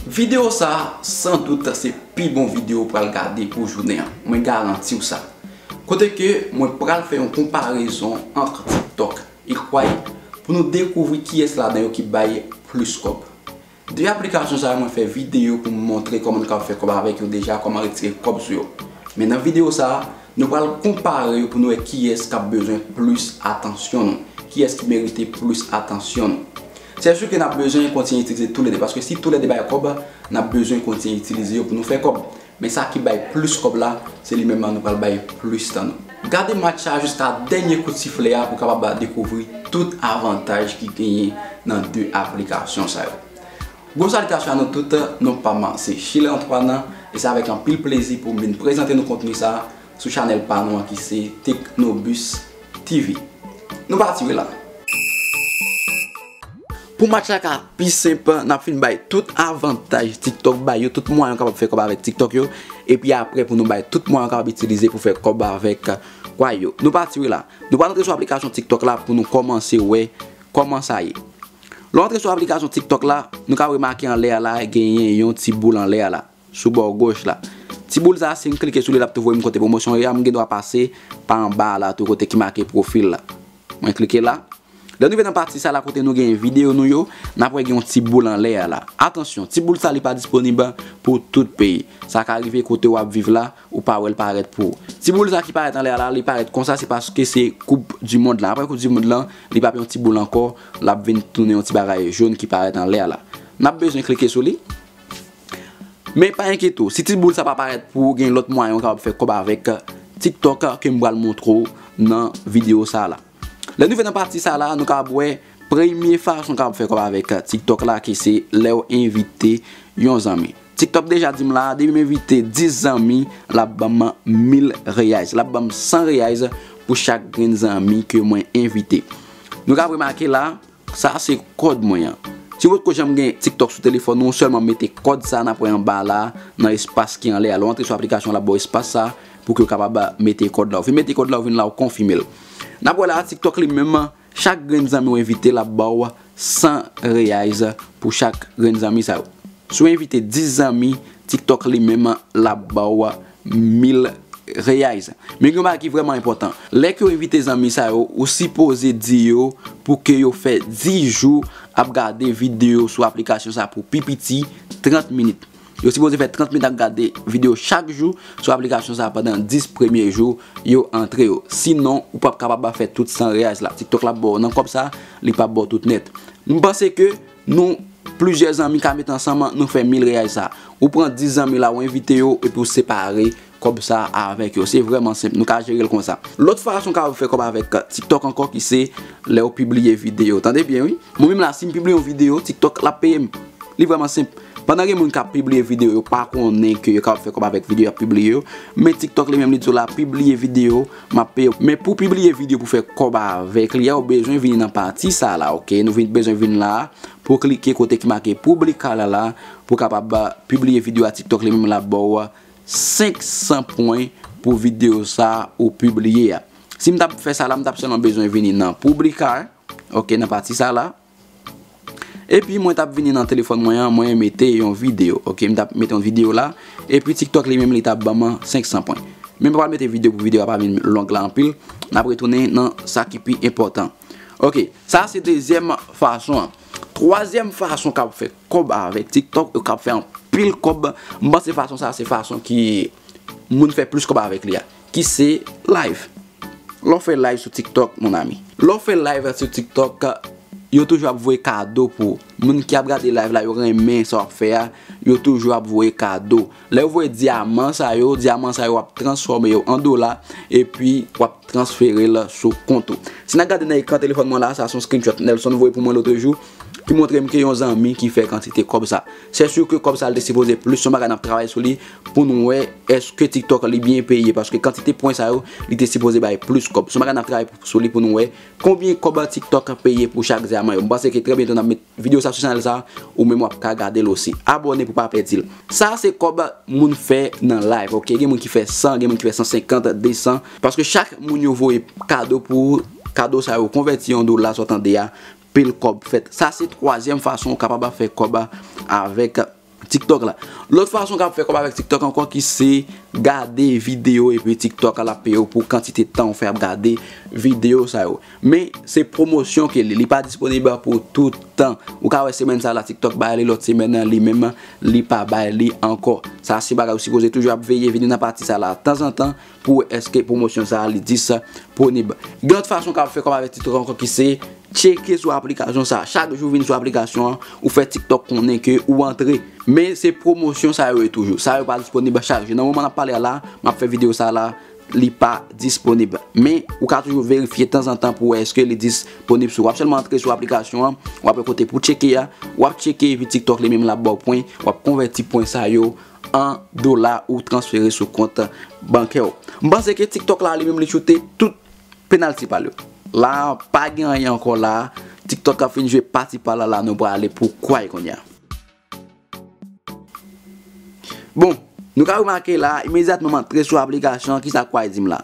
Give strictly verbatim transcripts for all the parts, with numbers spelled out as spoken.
Videyo sa a, san dout, se pi bon videyo ou pral gade pou jounen an. Mwen garanti w sa. Kote ke mwen pral fè yon konparezon ant TikTok e Kwai pou nou dekouvri kiyès ladan yo ki bay plis kòb. De aplikasyon sa yo, mwen fè videyo pou m montre kòman nou kapab fè kòb avèk yo deja, kòman retire kòb sou yo. Men nan videyo sa a, nou pral konpare yo pou nou wè kiyès k ap bezwen plis atansyon nou, kiyès ki merite plis atansyon nou. Se si ke n ap bezwen kontinye itilize toulede, paske si toulede bay kòb, n ap bezwen kontinye itilize yo pou nou fè kòb. Men sa ki bay plis kòb la, se li menm la nou pral bay plis tan nou. Gade match sa jiska dènye kout siflè a pou w kapab dekouvri tout avantaj ki genyen nan de aplikasyon sa yo. Gwo salitasyon a nou tout, non pa m se Chile Antoine, e se avèk anpil plezi pou m vin prezante nou kontni sa a sou chanèl pa nou an ki se Tecnobus T V. Nou pa tire la. Pou match la ka pi senp, n ap fin bay tout avantaj TikTok bay yo, tout mwayen w kapab fè kòb avèk TikTok yo, epi apre pou nou bay tout mwayen w kapab itilize pou fè kòb avèk Kwai yo. Nou pa tire la. Nou pral antre sou aplikasyon TikTok la pou nou kòmanse wè kòman sa ye. Lè w antre sou aplikasyon TikTok la, nou ka remake anlè a la, genyen yon ti boul anlè a la, sou bò goch la. Ti boul sa, si m klike sou li, l ap tou voye m kote pwomosyon yo ye a, m gen dwa pase pa anba a la tou kote ki make pwofil la. Mwen klike la. Lè nou rive nan pati sa la kote nou gen videyo nou yo, n ap wè gen yon ti boul anlè a la. Atansyon, ti boul sa li pa disponib pou tout peyi. Sa ka rive kote w ap viv la, ou pa wè l parèt pou ou. Ti boul sa ki parèt anlè a la, li parèt konsa, se paske se koup di mond la. Apre koup di mond lan, li p ap yon ti boul ankò, l ap vin tounen yon ti bagay jòn ki parèt anlè a la. N ap bezwen klike sou li. Men pa enkyete w, si ti boul sa pa parèt pou ou, gen lòt mwayen ou kapab fè kòb avèk TikTok ke m pral montre w nan videyo sa la. Lè nou rive nan pati sa la, nou kapab wè premye fason w kapab fè kòb avèk TikTok la, ki se lè w envite yon zanmi. TikTok deja di m la, depi m envite dis zanmi, l ap ban m mil reais. L ap ban m san reais pou chak grenn zanmi ke mwen envite. Nou ka remake la, sa se kòd mwen an. Si w potko janm gen TikTok sou telefòn ou, sèlman mete kòd sa n ap wè anba la, nan espas ki anlè a. Lè w antre sou aplikasyon, l ap ba w espas sa pou ke w kapab mete kòd la. Ou fin mete kòd la, ou vin la, ou konfime l. N ap wè la, TikTok li menm, chak grenn zanmi w envite, l ap ba w san reais pou chak grenn zanmi sa yo. Si w envite dis zanmi, TikTok li menm l ap ba w mil reais. Men gen yon bagay ki vrèman enpòtan. Lè ke w envite zanmi sa yo, ou sipoze di yo pou ke yo fè dis jou ap gade videyo sou aplikasyon sa pou pi piti trant minit. Yo sipoze fè trant minit ap gade videyo chak jou sou aplikasyon sa pandan dis premye jou yo antre yo. Sinon, ou p ap kapab fè tout san reais la. TikTok la ap ba w nan kòb sa, li p ap ba w tout nèt. M panse ke nou, plizyè zanmi ka met ansanm, nou fè mil reais sa. Ou pran dis zanmi la, ou envite yo, epi ou separe kòb sa avèk yo. Se vrèman senp, nou ka jere l konsa. Lòt fason w ka fè kòb avèk TikTok ankò, ki se lè w pibliye videyo. Tande byen, wi. Mwen menm la, si m pibliye yon videyo, TikTok l ap peye m. Li vrèman senp. Pandan gen moun k ap pibliye videyo, yo pa konnen ke yo kapab fè kòb avèk videyo y ap pibliye yo. Men TikTok li menm li di w la, pibliye videyo, m ap peye w. Men pou pibliye videyo pou fè kòb avèk li a, ou bezwen vini nan pati sa la, oke? Nou vin, bezwen vin la, pou w klike kote ki make publicar la, pou w kapab pibliye videyo a. TikTok li menm l ap ba w senk san pwen pou videyo sa ou pibliye a. Si m t ap fè sa la, m t ap sèlman bezwen vini nan publicar, oke, nan pati sa la. Epi mwen t ap vini nan telefòn mwen an, mwen mete yon videyo. Oke, m t ap mete yon videyo la. Epi TikTok li menm li t ap ban mwen senk san pwen. Men m pa pral mete videyo pou videyo a pa vin long la anpil. N ap retounen nan sa ki pi enpòtan. Oke, sa se dezyèm fason an. Twazyèm fason k ap fè kòb avèk TikTok, yo k ap fè anpil kòb. M panse fason sa se fason ki moun fè plis kòb avèk li a, ki se live. Lè w fè live sou TikTok, mon ami. Lè w fè live sou TikTok, yo toujou ap voye kado pou ou. Moun ki ap gade live la, yo renmen sa w ap fè a, yo toujou ap voye kado. Lè yo voye dyaman sa yo, dyaman sa yo ap transfòme yo an dola, epi w ap transfere l sou kont ou. Si n a gade nan ekran telefòn mwen la, sa se yon screenshot Nelson voye pou mwen lòt jou, ki montre m ke yon zanmi ki fè kantite kòb sa. Se si ke kòb sa li te sipoze plis, se yon bagay n ap travay sou li pou nou wè èske TikTok li byen peye, paske kantite pwen sa yo, li te sipoze bay plis kòb. Se yon bagay n ap travay sou li pou nou wè konbyen kòb TikTok peye pou chak dyaman yo. M panse ke trè byento n ap met videyo sa sou chanèl sa, ou menm w ap ka gade l osi. Abòne pou pa pèdi l. Sa se kòb moun fè nan live, oke? Gen moun ki fè san, gen moun ki fè san senkant, de san. Paske chak moun yo voye kado pou ou, kado sa yo konvèti an dola, sa w tande a, pil kòb fèt. Sa se twazyèm fason ou kapab fè kòb avèk TikTok la. Lòt fason w ka fè kòb avèk TikTok ankò ki se gade videyo epi TikTok la peye w pou kantite tan w fè ap gade videyo sa yo. Men se pwomosyon ke li, li pa disponib pou tout tan. Ou ka wè semèn sa la TikTok bay li, lòt semèn nan li menm li pa bay li ankò. Sa se bagay ou sipoze toujou ap veye, vini nan pati sa la tanzantan pou wè èske pwomosyon sa a li disponib. Gen lòt fason w ka fè kòb avèk TikTok ankò ki se tcheke sou aplikasyon sa. Chak jou vin sou aplikasyon an, ou fè TikTok konnen ke ou antre. Men se pwomosyon sa yo ye toujou. Sa yo pa disponib chak jou. Nan moman n ap pale a la, m ap fè videyo sa la, li pa disponib. Men ou ka toujou verifye tanzantan pou wè èske li disponib sou. W ap sèlman antre sou aplikasyon an, w ap wè kote pou tcheke a, w ap tcheke epi TikTok li menm l ap ba w pwen, w ap konvèti pwen sa yo an dola ou transfere sou kont bankè w. M panse ke TikTok la li menm li choute tout penalti pa l yo. La, pa gen anyen ankò la. TikTok ap fin jwe pati pa l la, la nou prale pou Kwai kounye a. Bon, nou ka remake la, imedyatman m antre sou aplikasyon an, kisa Kwai di m la?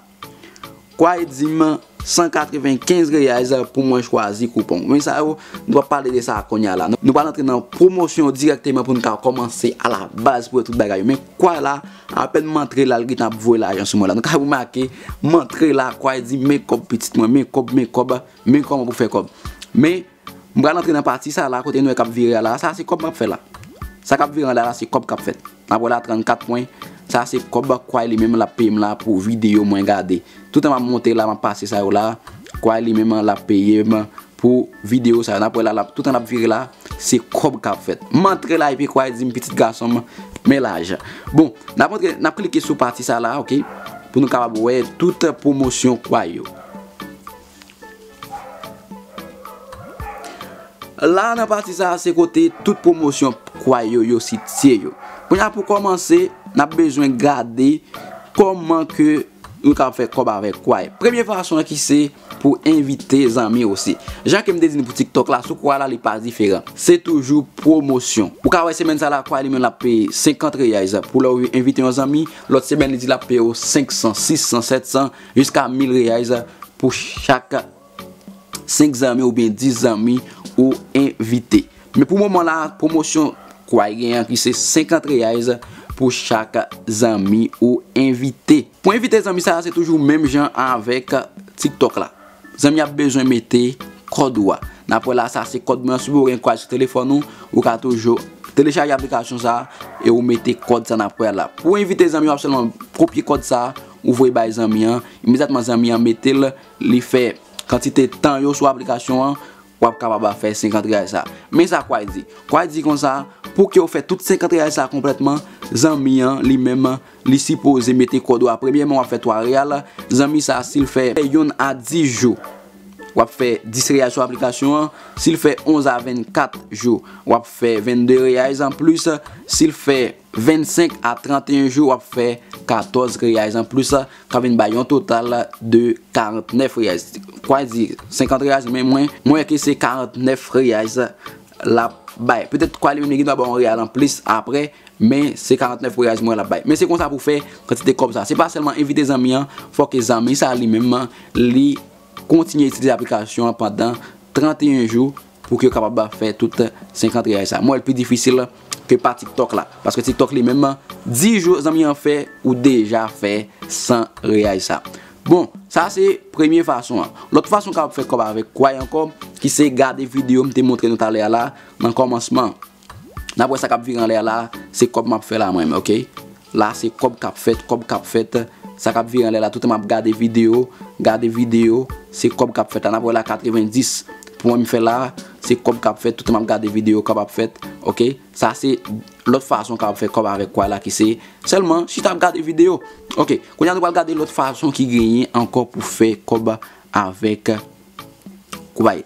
Kwai di m san katrevenkenz reais pou mwen chwazi koupon. Men sa yo, nou p ap pale de sa kounye a la. Nou pral antre nan pwomosyon dirèkteman pou nou ka kòmanse a la baz pou wè tout bagay yo. Men Kwai la, apèn m antre la, l gentan ap voye lajan sou mwen la. Nou ka remake, m antre la, Kwai di, men kòb pitit mwen, men kòb, men kòb, men kòman pou fè kòb. Men, m pral antre nan pati sa la, kote nou wè k ap vire a la. Sa se kòb m ap fè la. Sa k ap vire anlè a la, se kòb k ap fèt. N ap wè la trannkat pwen. Sa se kòb Kwai li menm l ap peye m la pou videyo mwen gade. Toutan m ap monte la, m ap pase sa yo la. Kwai li menm l ap peye m pou videyo sa yo. N ap wè la, l ap, toutan l ap vire la, se kòb k ap fèt. M antre la epi Kwai di m, pitit gason m, men lajan. Bon, n ap antre, n ap klike sou pati sa la, oke? Pou nou kapab wè tout pwomosyon Kwai yo. La nan pati sa a se kote tout pwomosyon Kwai yo, yo sitiye yo. Kounye a pou kòmanse, n ap bezwen gade kòman ke nou ka fè kòb avèk Kwai. Premye fason an ki se pou envite zanmi osi. Jan ke m te di nou pou TikTok la, sou Kwai la li pa diferan. Se toujou pwomosyon. Ou ka wè semèn sa la Kwai li menm l ap peye senkant reais pou lè w envite yon zanmi, lòt semèn li di l ap peye w senk san, sis san, sèt san, jiska mil reais pou chak senk zanmi oubyen dis zanmi ou envite. Men pou moman la, pwomosyon Kwai genyen an ki se senkant reais pou chak zanmi ou envite. Pou envite zanmi sa a, se toujou menm jan avèk TikTok la. Zanmi ap bezwen mete kòd ou a. N ap wè la, sa se kòd mwen an. Si w gen Kwai sou telefòn ou, ou ka toujou telechaje aplikasyon sa a e ou mete kòd sa n ap wè la. Pou envite zanmi, w ap sèlman kopye kòd sa a, ou voye bay zanmi an. Imedyatman zanmi an mete l, li fè kantite tan yo sou aplikasyon an, w ap kapab fè senkant reais sa. Men sa Kwai di. Kwai di konsa, pou ke w fè tout senkant reais sa konplètman, zanmi an, li menm, li sipoze mete kòd ou a. Premyèman, w ap fè twa real. Zanmi sa, si l fè yonn a dis jou, w ap fè dis reais sou aplikasyon an. Si l fè onz a vennkat jou, w ap fè vennde reais anplis. Si l fè vennsenk a tranteyen jou, w ap fè katòz reais anplis, k ap vin bay yon total de karantnèf reais. Kwai di senkant reais, men mwen, mwen wè ke se karantnèf reais l ap bay. Petèt Kwai li menm li gen dwa ba w yon real anplis apre, men se karantnèf reais mwen wè l ap bay. Men se konsa pou fè kantite kòb sa. Se pa sèlman envite zanmi an, fò ke zanmi sa li menm li kontinye itilize aplikasyon an pandan tranteyen jou pou ke yo kapab fè tout senkant reais sa. Mwen wè l pi difisil ke pa TikTok la. Paske TikTok li menm, dis jou zanmi an fè, ou deja fè san reais sa. Bon, sa se premye fason an. Lòt fason w kapab fè kòb avèk Kwai ankò, ki se gade videyo m te montre nou talè a la, nan kòmansman. N ap wè sa k ap vire anlè a la, se kòb m ap fè la mwen menm, oke? La se kòb k ap fèt, kòb k ap fèt. Sa k ap vire anlè la, toutan m ap gade videyo, gade videyo, se kòb k ap fèt la. N ap wè la katrevendis. Pou mwen m fè la, se kòb k ap fèt, toutan m ap gade videyo, kòb ap fèt, oke? Sa se lòt fason w kapab fè kòb avèk Kwai la ki se sèlman chita ap gade videyo. Oke, kounye a nou pral gade lòt fason ki genyen ankò pou fè kòb avèk Kwai.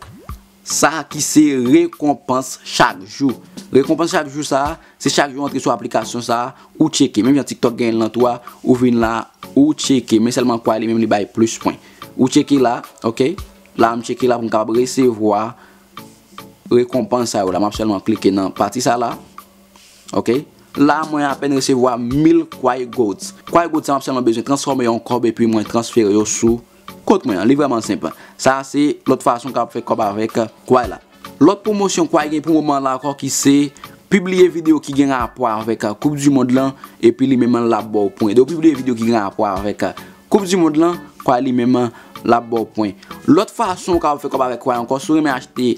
Sa ki se rekonpans chak jou. Rekonpans chak jou sa, se chak jou w antre sou aplikasyon sa, ou tcheke. Menm jan TikTok genyen l nan tou a, ou vin la, ou tcheke. Men sèlman Kwai li menm li bay plis pwen. Ou tcheke la, oke? La m tcheke la pou m kapab resevwa rekonpans sa yo la. M ap sèlman klike nan pati sa la. Oke? La, mwen apèn resevwa mil Kwai Golds. Kwai Gold sa, m ap sèlman bezwen transfòme yo an kòb epi mwen transfere yo sou kont mwen an. Li vrèman senp. Sa se lòt fason w kapab fè kòb avèk Kwai la. Lòt pwomosyon Kwai gen pou moman la ankò ki se Pibliye videyo ki gen rapò avèk, uh, Koup di Mond lan, epi li menm l ap ba w pwen. Depi w pibliye videyo ki gen rapò avèk, uh, Koup di Mond lan, Kwai li menm l ap ba w pwen. Lòt fason w kapab fè kòb avèk Kwai ankò, si w renmen achte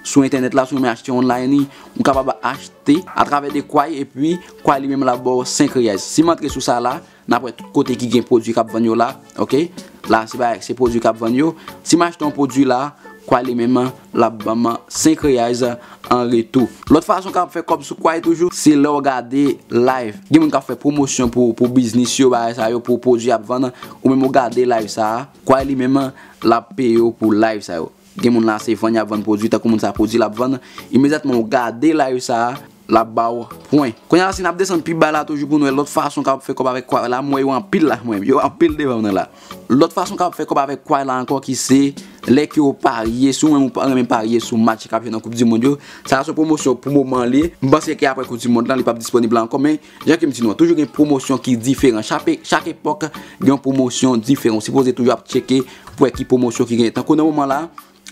sou entènèt la, si w renmen achte online, ou kapab achte atravè de Kwai, epi Kwai li menm l ap ba w senk riyaz. Si m antre sou sa la, n ap wè tout kote ki gen pwodui k ap vann yo la, oke? La, se bagay, se pwodui k ap vann yo. Si m achte yon pwodui la, Kwai li menm l ap ban m senk riyaz an retou. Lòt fason w kapab fè kòb sou Kwai toujou, se lè w gade live. Gen moun k ap fè pwomosyon pou, pou biznis yo, bagay sa yo, pou pwodui y ap vann, ou menm ou gade live sa a, Kwai li menm l ap peye w pou live sa yo. Gen moun la se vann y ap vann pwodui, tankou moun sa pwodui l ap vann. Imedyatman ou gade live sa a, l ap ba w pwen. Kounye a la, si n ap desann pi ba la toujou pou nou wè lòt fason w kapab fè kòb avèk Kwai la, m wè yo anpil la, mwen, yo anpil devan m nan la. Lòt fason w kapab fè kòb avèk Kwai la ankò ki se lè ke w parye, si w menm ou pa renmen parye sou match k ap jwe nan Koup di Mond yo, sa a se yon pwomosyon pou moman an li ye. M panse ke apre Koup di Mond lan, li p ap disponib la ankò, men jan ke m di nou an, toujou gen pwomosyon ki diferan. Chak, chak epòk gen yon pwomosyon diferan. Ou sipoze toujou ap tcheke pou wè ki pwomosyon ki genyen. Tankou nan moman la,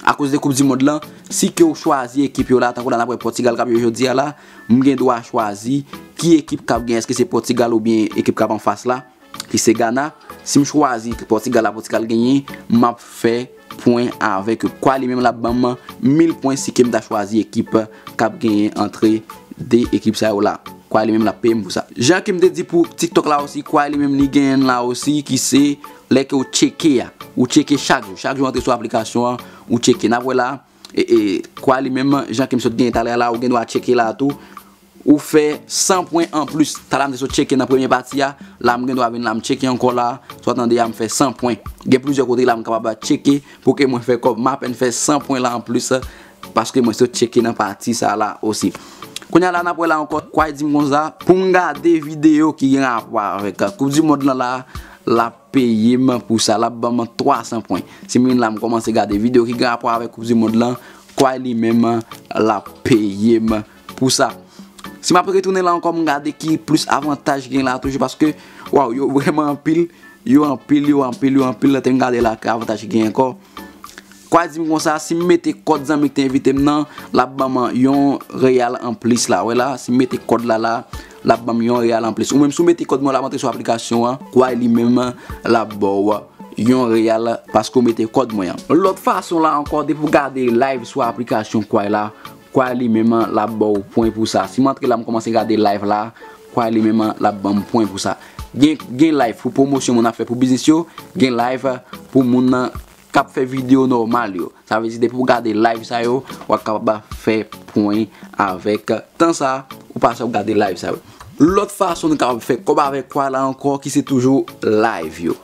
akoz de Koup di Mond lan, si ke w chwazi ekip yo la, tankou la n ap wè Pòtigal k ap jwe jodi a la, m gen dwa chwazi ki ekip k ap genyen, èske se Pòtigal oubyen ekip k ap anfas la, ki se Gana. Si m chwazi Pòtigal la, Pòtigal genyen, m ap fè pwen avèk yo. Kwai li menm l ap ban m mil pwen si ke m ta chwazi ekip k ap genyen antre de ekip sa yo la. Kwai li menm l ap peye m pou sa. Jan ke m te di pou TikTok la osi, Kwai li menm li genyen l la osi ki se lè ke w tcheke a. Ou tcheke chak jou. Chak jou w antre sou aplikasyon an, ou tcheke. N ap wè la, e, e, Kwai li menm, jan ke m sot genyen talè a la, ou gen dwa tcheke la tou. Ou fè san pwen anplis. Talè a m te sot tcheke nan premye pati a, la m gen dwa vin la m tcheke ankò la, sa w tande a m fè san pwen. Gen plizyè kote la m kapab tcheke pou ke mwen fè kòb. M apèn fè san pwen la anplis, paske mwen sot tcheke nan pati sa la osi. Kounye a la n ap wè la ankò, Kwai di m konsa, pou m gade videyo ki gen rapò avèk Koup di Mond lan la, l ap peye m pou sa, l ap ban m twa san pwen. Si m vin la, m kòmanse gade videyo ki gen rapò avèk Koup di Mond lan, Kwai li menm, l ap peye m pou sa. Si m ap retounen la ankò, m gade ki plis avantaj gen la toujou, paske, waw, yo vrèman anpil, yo anpil, yo anpil, yo anpil, lè m gade la, ki avantaj ki gen ankò. Kwai di m konsa, si m mete kòd zanmi ki te envite m nan, l ap ban m yon reyal anplis la. Wè la, si m mete kòd la la, l ap ban m yon reyal anplis. Ou menm, si w mete kòd mwen, l ap antre sou aplikasyon an, Kwai li menm, l ap ba w yon reyal paske w mete kòd mwen an. Lòt fason la ankò, depi w gade live sou aplikasyon Kwai la, Kwai li menm, l ap ba w pwen pou sa. Si m antre la, m kòmanse gade live la, Kwai li menm, l ap ban m pwen pou sa. Gen, gen live pou pwomosyon moun ap fè pou biznis yo, gen live pou moun nan k ap fè videyo nòmal yo. Sa vle di, depi w gade live sa yo, w ap kapab fè pwen avèk tan sa ou pase ap gade live sa yo. Lòt fason nou kapab fè kòb avèk Kwai la ankò, ki se toujou live yo.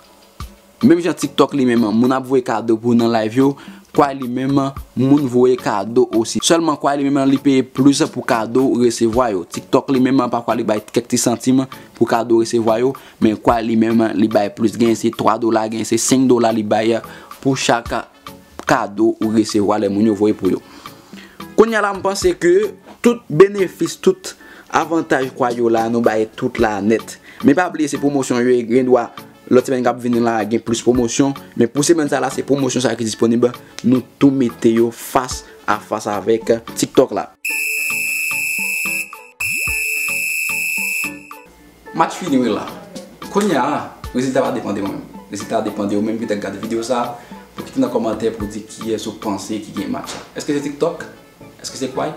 Menm jan TikTok li menm, moun ap voye kado pou nan live yo, Kwai li menm, moun voye kado osi. Sèlman Kwai li menm, li peye plis pou kado ou resevwa yo. TikTok li menm, pafwa li bay kèk ti santim pou kado ou resevwa yo, men Kwai li menm, li bay plis. Genyen se twa dola, genyen se senk dola li bay pou chak kado ou resevwa lè moun yo voye pou yo. Kounye a la, m panse ke tout benefis, tout avantaj Kwai yo la, nou bay tout la nèt. Men pa bliye, se pwomosyon yo ye, gen dwa lòt semèn k ap vini la, gen plis pwomosyon. Men pou semèn sa la, se pwomosyon sa ki disponib. Nou tou mete yo fas a fas avèk TikTok la. Match fini wi la. Kounye a, rezilta pa depann de mwen menm. Rezilta depann de ou menm ki t ap gade videyo sa a. Pou kite nan kòmantè pou di kiyès ou panse ki gen match la. Èske se TikTok? Èske se Kwai?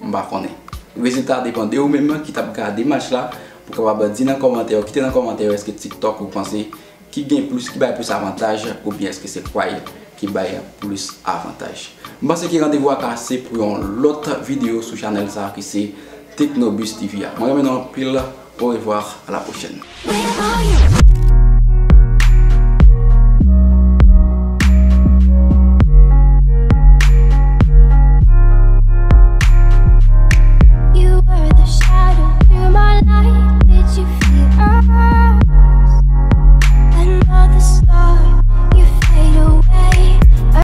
M pa konnen. Rezilta depann de ou menm ki t ap gade match la. Pou kapab di nan kòmantè yo, kite nan kòmantè yo, èske TikTok ou panse ki gen plis, ki bay plis avantaj, oubyen èske se Kwai ki bay plis avantaj? M panse ke randevou a kase pou yon lòt videyo sou chanèl sa a ki se Tecnobuzz T V a. Mwen renmen nou anpil. Au revoir, à la prochaine.